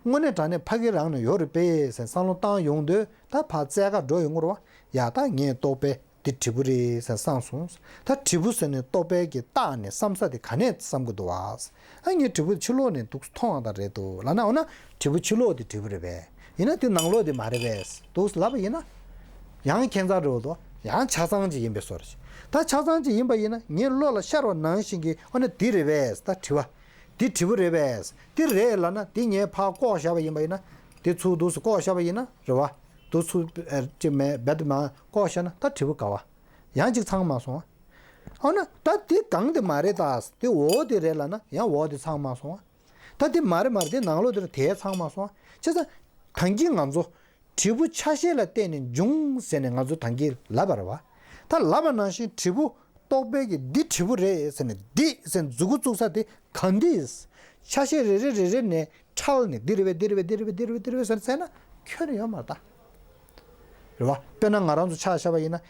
དངོས་གནས་དྲང་གནས་ཕ་གི་རང་ནས་ཡོད་རེད་པས་ཟེར་བསམ་བློ་བཏང་ཡོང་དུས་ད་ཕར་རྩལ་ཁ་འགྲོ་ཡོང་གི་རེད་བ། ཡ་ད་ངས་རྟོག་པས་འདི་འབྲས་བུ་རེད་ཟེར་བསམ་སོང་། ད་འབྲས་བུ་ཟེར་ནས་རྟོག་པའི་གི་རྟགས་ནས་བསམ་ས་དེ་ག་ནས་བསམ་གི་འདུག་བ། ཨ་ངས་འབྲས་བུ་ཕྱི་ལོགས་ནས་འདུག་མཐོང་བ་དང་རེད་འདུག་ལབ་ན་འོ་ན་འབྲས་བུ་ཕྱི་ལོགས་དེ་འབྲས་བུ་རེད་པས། ཡིན་ན་དེ་ནང་ལོགས་དེ་མ་རེད་པས་འདུག་ལབ་པ་ཡིན་ན། ཡང་ཁྱད་མཚར་འགྲོ་འདུག་ཡང་ཆ་ཚང་ཅིག་ཡིན་པའི་བཟོ་འདྲ་ཞིག་ད་ཆ་ཚང་ཅིག་ཡིན་པ་ཡིན་ན་ངའི་བློ་ལ་ཤར་བ་ནང་བཞིན་གྱི་འོ་ན་འདི་རེད་པས་ད་དྲི་བ། འདི་འབྲས་བུ་རེད་པས། འདི་རེད་ལབ་ན་འདི་ངས་ཕར་བཀོག་བཞག་པ་ཡིན་པ་ཡིན་ན། འདི་ཚུར་འདུག་སེ་བཀོག་བཞག་པ་ཡིན་ན་རེད་བ། འདུག་ཚུར་ཅི་མེད་རྦད་དེ་མར་བཀོག་བཞག་ན་ད་འབྲས་བུ་ག་བ། ཡང་ཅིག་ཚང་མ་སོང་བ། འོ་ན་ད་འདི་གང་དེ་མ་རེད་ད། འདི་འོག་དེ་རེད་ལབ་ན་ཡང་འོག་དེ་ཚང་མ་སོང་བ། ད་འདི་མ་རེད་མ་རེད་འདི་ནང་ལོགས་དེ་རེད་དེ་ཚང་མ་སོང་བ། བྱས་ཙང་། ད་གིན་ང་ཚོ། འབྲས་བུ་ཆ་ཤས་ལ་བརྟེན་ནས་འབྱུང་ཟེར་ནས་ང་ཚོ་ད་གིན་ལབ་པ་རེད་བ། ད་ལབ་པ་ནང་བཞིན་འབྲས་བུ་རྟོག་པའི་གི་འདི་འབྲས་བུ་རེད་ཟེར་ནས་འདི་ཟེར་མཛུ་གུ་བཙུགས་ས་དེ་གང་འདི། ཆ་ཤས་རེ་རེ་རེ་རེ་ནས་ཁྲལ་ནས་འདི་རེད་པས་འདི་རེད་པས་འདི་རེད་པས་འདི་རེད་པས་འདི་རེད་པས་ཟེར་ཟེར་ན་ཁྱོན་ནས་ཡོད་མ་རེད་ད། རེད་བ། དཔེར་ན་ང་རང་ཚོ་ཆ་བཞག་པ་ཡིན་ན།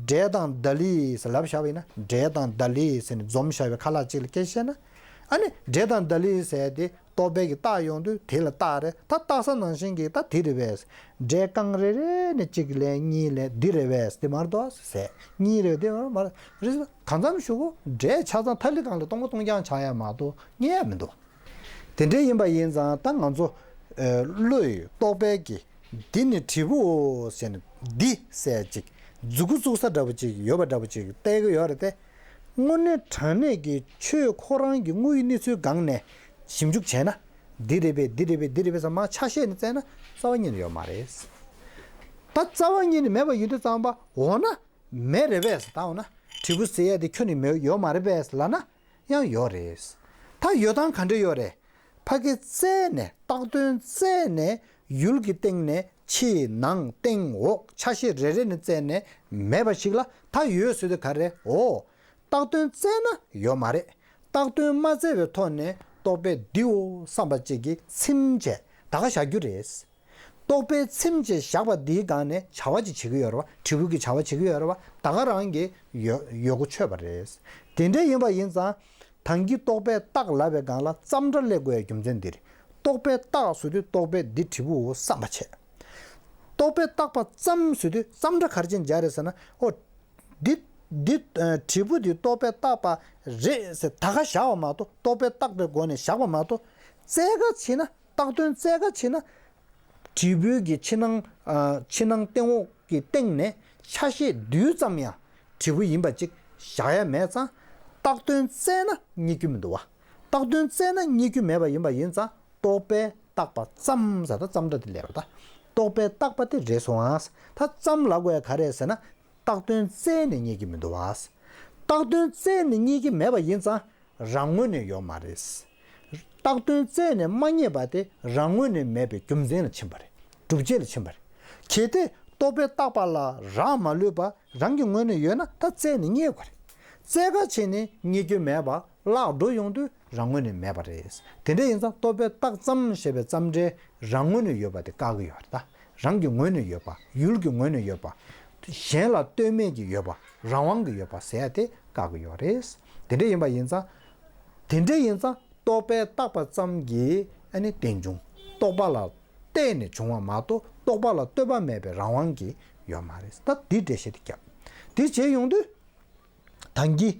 འབྲས་དང་ད་ལི་ཟེར་ལབ་བཞག་པ་ཡིན་ན་འབྲས་དང་ད་ལི་ཟེར་ནས་འཛོམས་བཞག་པའི་ཁ་ལག་ཅིག་ལ་སྐད་བཤད་ན། ཨ་ནི་འབྲས་དང་ད་ལི་ཟེར་དེ་རྟོག་པའི་གི་བརྟགས་ཡོང་དུས་དེ་ལ་བརྟགས་རེད་ད་བརྟགས་ས་ནང་བཞིན་གྱི་ད་དེ་རེད་པས། འབྲས་རྐང་རེ་རེ་ནས་གཅིག་ལེན་གཉིས་ལེན་འདི་རེད་པས་དེ་མ་རེད་དོ་ཟེར་གཉིས་རེད་དེ་མ་རེད་རེད་ཟེར་གང་འཚམ་ཞུ་གོ་འབྲས་ཆ་ཚང་ཐ་ལི་གང་ལ་སྟོང་པ་སྟོང་རྐྱང་ཆགས་ཡ་མ་གཏོགས་རྙེད་ཡ་མི་འདུག་དེ་འདྲ་ཡིན་པ་ཡིན་ཙང་ད་ང་ཚོ་བློས་རྟོག་པའི་གི་འདི་ནི་འབྲས་བུའོ་ཟེར་ནས་འདི་ཟེར་ཅིག་མཛུ་གུ་བཙུགས་ས་འདྲ་པོ་ཅིག་ཡོད་པ་འདྲ་པོ་ཅིག་བལྟས་ཀྱི་ཡོད་རེད་དེ། དངོས་གནས་དྲང་གནས་ཀྱི་ཆོས་ཁོ་རང་གི་དངོས་ཡོད་གནས་ཚུལ་སྒང་ནས་ཞིབ་འཇུག་བྱས་ན་འདི་རེད་པས་འདི་རེད་པས་འདི་རེད་པས་ཟེར་མ་ཆ་ཤས་ནས་བཙལ་ན་རྩ་བ་ཉིད་ནས་ཡོད་མ་རེད། ད་རྩ་བ་ཉིད་ནས་མེད་པ་ཡིན་དུས་ཙམ་པ་འོ་ན། མེད་རེད་པས་ད་འོ་ན་འབྲས་བུ་ཟེར་ཡ་དེ་ཁྱོན་ནས་མེད་ཡོད་མ་རེད་པས་ལབ་ན་ཡང་ཡོད་རེད། ད་ཡོད་སྟངས་ག་འདྲ་ཡོད་རེད། ཕ་གི་བཙལ་ནས་བཏགས་དོན་བཙལ་ནས་ཡུལ་གྱི་སྟེང་ནས་ཕྱི་ནང་སྟེང་འོག་ཆ་ཤས་རེ་རེ་ནས་བཙལ་ནས་མེད་པ་ཞིག་ལ་ད་ཡོད་ཟེར་དུས་ག་རེ་འོ། བཏགས་དོན་བཙལ་ན་ཡོད་མ་རེད། བཏགས་དོན་མ་བཙལ་བའི་ཐོག་ནས་རྟོག་པས་འདིའོ་བསམ་པ་ཅིག་གིས་ཚིམ་བྱས་ད་ག་བཞག་རྒྱུ་རེད། རྟོག་པས་ཚིམ་བྱས་བཞག་པ་འདིའི་སྒང་ནས་བྱ་བ་ཅིག་བྱེད་ཀྱི་ཡོད་རེད་བ། འབྲས་བུ་གི་བྱ་བ་བྱེད་ཀྱི་ཡོད་རེད་བ། ད་ག་རང་གི་ཡོད་ཡོད་གོ་ཆོད་པ་རེད། དེ་འདྲ་ཡིན་པ་ཡིན་ཙང་། ད་གིན་རྟོག་པས་བཏགས་ལབ་པའི་སྒང་ལ་ཙམ་སྒྲ་སླེབས་དགོས་ཡ་རྒྱུ་མཚན་འདི་རེད། རྟོག་པས་བཏགས་ཟེར་དུས་རྟོག་པས་འདི་འབྲས་བུའོ་བསམ་པ་བྱས། རྟོག་པས་བཏགས་པ་ཙམ་ཟེར་དུས་ཙམ་སྒྲ་ག་རེ་བྱས་ནས་སྦྱར་རེད་ཟེར་ན་ཨོ། འདི་འདི་འབྲས་བུ་འདི་རྟོག་པས་བཏགས་པ་རེད་ཟེར་ད་ག་བཞག་པ་མ་གཏོགས་རྟོག་པས་བཏགས་པའི་སྒོ་ནས་བཞག་པ་མ་གཏོགས་ བཙལ་ག་བྱེད་ན། བཏགས་དོན་བཙལ་ག་བྱེད་ན། འབྲས་བུ་གི་ཕྱི་ནང་། ཨ། ཕྱི་ནང་སྟེང་འོག་གི་སྟེང་ནས་ཆ་ཤས་རྡུལ་ཙམ་ཡང་འབྲས་བུ་ཡིན་པ་ཅིག་བཞག་ཡ་མེད་ཙང་། བཏགས་དོན་བཙལ་ན་རྙེད་རྒྱུ་མི་འདུག་བ། བཏགས་དོན་བཙལ་ན་རྙེད་རྒྱུ་མེད་པ་ཡིན་པ་ཡིན་ཙང་། རྟོག་པས་བཏགས་པ་ཙམ་ཟེར། ད་ཙམ་སྒྲ་དེ་སླེབས་པ་ད། རྟོག་པས་བཏགས་པ་དེ་རེད་སོང་ཨ། ད་ཙམ་ལབ་དགོས་ཡ་ག་རེ་རེད་ཟེར་ན། བཏགས་དོན་བཙལ་ནས་རྙེད་ཀྱི་མི་འདུག་བ། བཏགས་དོན་བཙལ་ནས་རྙེད་ཀྱི་མེད་པ་ཡིན་ཙང་། རང་ངོས་ནས་ཡོད་མ་རེད། བཏགས་དོན་བཙལ་ནས་མ་རྙེད་པ་དེ་རང་ངོས་ནས་མེད་པའི་རྒྱུ་མཚན་ལ་ཕྱིན་པ་རེད། སྒྲུབ་བྱེད་ལ་ཕྱིན་པ་རེད། གལ་ཏེ་རྟོག་པས་བཏགས་པ་ལ་རག་མ་ལུས་པ་རང་གི་ངོས་ནས་ཡོད་ན། ད་བཙལ་ནས་རྙེད་དགོས་རེད། བཙལ་ག་བྱས་ནས་རྙེད་རྒྱུ་མེད་པ་བརླག་འགྲོ་ཡོང་དུས་རང་ངོས་ནས་མེད་པ་རེད། དེ་འདྲ་ཡིན་ཙང་རྟོག་པས་བཏགས་ཙམ་ཞེས་པའི་ཙམ་སྒྲས་རང་ངོས་ནས་ཡོད་པ་དེ་བཀག་གི་ཡོད་རེད་ད། རང་གི་ངོས་ནས་ཡོད་པ། ཡུལ་གྱི་ངོས་ནས་ཡོད་པ། གཞན་ལ་ལྟོས་མེད་ཀྱི་ཡོད་པ། རང་དབང་གི་ཡོད་པ་ཟེར་ཡ་དེ་བཀག་གི་ཡོད་རེད། དེ་འདྲ་ཡིན་པ་ཡིན་ཙང་། དེ་འདྲ་ཡིན་ཙང་རྟོག་པས་བཏགས་པ་ཙམ་གྱིས་ཨ་ནི་རྟེན་འབྱུང་རྟོག་པ་ལ་བརྟེན་ནས་བྱུང་བ་མ་གཏོགས། རྟོག་པ་ལ་ལྟོས་པ་མེད་པའི་རང་དབང་གི་ཡོད་མ་རེད། ད་འདི་འགྲེལ་བཤད་དེ་བརྒྱབ། དེ་བྱས་ཡོང་དུས། ད་གིན།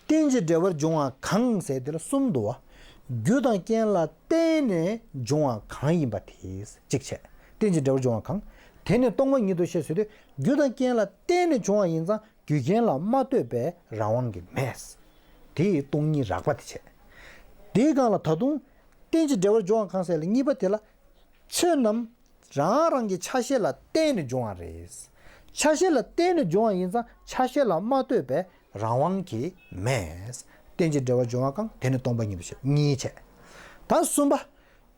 རྟེན་ཅིང་འབྲེལ་བར་འབྱུང་བ་གང་ཟེར་དེ་ལ་གསུམ་འདུག་བ། རྒྱུ་དང་རྐྱེན་ལ་བརྟེན་ནས་འབྱུང་བ་གང་ཡིན་པ་དེ་གཅིག་བྱས། རྟེན་ཅིང་འབྲེལ་བར་འབྱུང་བ་གང་། དེ་ནི་སྟོང་པ་ཉིད་དོ་ཞེས་ཟེར་དུས། རྒྱུ་དང་རྐྱེན་ལ་བརྟེན་ནས་བྱུང་བ་ཡིན་ཙང་། རྒྱུ་རྐྱེན་ལ་མ་ལྟོས་པའི་རང་དབང་གིས་མེད། དེ་ཡི་སྟོང་ཉིད་རགས་པ་དེ་བྱས། དེའི་སྒང་ལ་ད་དུང་། རྟེན་ཅིང་འབྲེལ་བར་འབྱུང་བ་གང་ཟེར་ལ་གཉིས་པ་དེ་ལ། ཆོས་རྣམས་རང་རང་གི་ཆ་ཤས་ལ་བརྟེན་ནས་འབྱུང་བ་རེད། ཆ་ཤས་ལ་བརྟེན་ནས་འབྱུང་བ་ཡིན་ཙང་། ཆ་ཤས་ལ་མ་ལྟོས་པའི་རང་དབང་གིས་མེད། རྟེན་ཅིང་འབྲེལ་བར་འབྱུང་བ་གང་། དེ་ནི་སྟོང་པ་ཉིད་དོ་ཞེས། གཉིས་བྱས། ད་གསུམ་པ།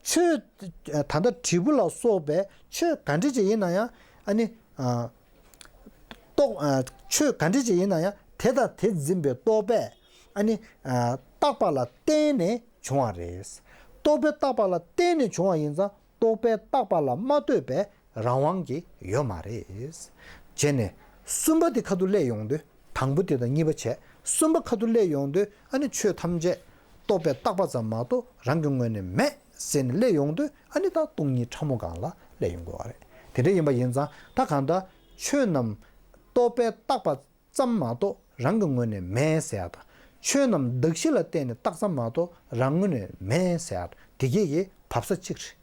ཆོས། ད་ལྟ་འབྲས་བུ་ལ་སོགས་པའི་ཆོས་ག་འདྲ་ཅིག་ཡིན་ན་ཡང་། ཨ་ནི། ཨ། རྟོག་ཨ། ཆོས་ག་འདྲ་ཅིག་ཡིན་ན་ཡང་། དེ་དང་དེ་འཛིན་པའི་རྟོག་པས། ཨ་ནི། ཨ། བཏགས་པ་ལ་བརྟེན་ནས་བྱུང་བ་རེད། རྟོག་པས་བཏགས་པ་ལ་བརྟེན་ནས་བྱུང་བ་ཡིན་ཙང་། རྟོག་པས་བཏགས་པ་ལ་མ་ལྟོས་པའི་རང་དབང་གིས་ཡོད་མ་རེད། བྱས་ནས་གསུམ་པ་དེ་ཁ་ཐུག་སླེབས་ཡོང་དུས། དང་པོ་དེ་དང་གཉིས་པ་བྱས། གསུམ་པ་ཁ་ཐུག་སླེབས་ཡོང་དུས། ཨ་ནི་ཆོས་ཐམས་ཅད་རྟོག་པས་བཏགས་པ་ཙམ་མ་གཏོགས་རང་གི་ངོས་ནས་མེད་ཟེར་ནས་སླེབས་ཡོང་དུས། ཨ་ནི་ད་སྟོང་ཉིད་ཕྲ་མོ་སྒང་ལ་སླེབས་ཡོང་དགོས་པ་རེད། དེ་འདྲ་ཡིན་པ་ཡིན་ཙང་། ད་གང་ལྟར་ཆོས་རྣམས་རྟོག་པས་བཏགས་པ་ཙམ་མ་གཏོགས་རང་གི་ངོས་ནས་མེད་ཟེར་ཡ་དང་། ཆོས་རྣམས་གདགས་གཞི་ལ་བརྟེན་ནས་བཏགས་ཙམ་མ་གཏོགས་རང་ངོས་ནས་མེད་ཟེར་ཡ་དེ་གྱད་ཀྱི་བབས་ས་གཅིག་རེད།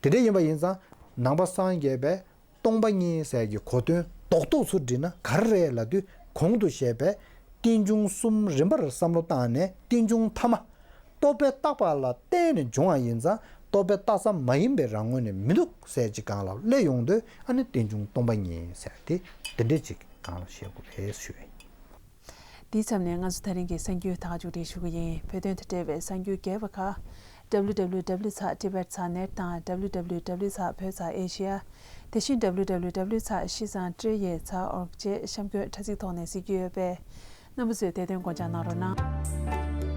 དེ་འདྲ་ཡིན་པ་ཡིན་ཙང་། ནང་པ་སངས་རྒྱས་པས་སྟོང་པ་ཉིད་ཟེར་གྱི་གོ་དོན་རྡོག་རྡོག་ཚུར་བསྒྲིལ་ན་ག་རེ་རེད་ལབ་དུས། གོང་དུ་བཤད་པའི་རྟེན་འབྱུང་གསུམ་རིམ་པར་བསམ་བློ་བཏང་ནས། རྟེན་འབྱུང་ཐ་མ། རྟོག་པས་བཏགས་པ་ལ་བརྟེན་ནས་འབྱུང་བ་ཡིན་ཙང་། རྟོག་པས་བཏགས་ཙམ་མ་ཡིན་པའི་རང་ངོས་ནས་མི་འདུག་ཟེར་གྱི་སྒང་ལ་སླེབས་ཡོང་དུས། ཨ་ནི་རྟེན་འབྱུང་སྟོང་པ་ཉིད་ཟེར་དེ་དེ་འདྲ་ཅིག་སྒང་ལ་བཤད་དགོས་རེད་ཞུ་ཡིན། འདིའི་མཚམས་ནས་ང་ཚོ་ད་རིང་གི་གསར་འགྱུར་ད་ག་མཇུག་སྒྲིལ་ཞུ་གི་ཡིན། བོད་དོན་དང་འབྲེལ་བའི་གསར་འགྱུར་རྒྱས་པ་ཁག www ཚགས་tibet ཚགས་net དང་www ཚགས་བོད་ཚགས་asia། དེ་བཞིན་www ཚགས་ཤིས་ཚང་ཀྲི་ཡེ་ཚགས་org བཅས་གཤམ་འཁོད་དྲ་ཚིགས་ཐོག་ནས་གཟིགས་རྒྱུ་ཡོད་པས། རྣམ་པ་ཚོས་དེ་དོན་སྐོར་སྦྱང་གནང་རོགས་གནང་།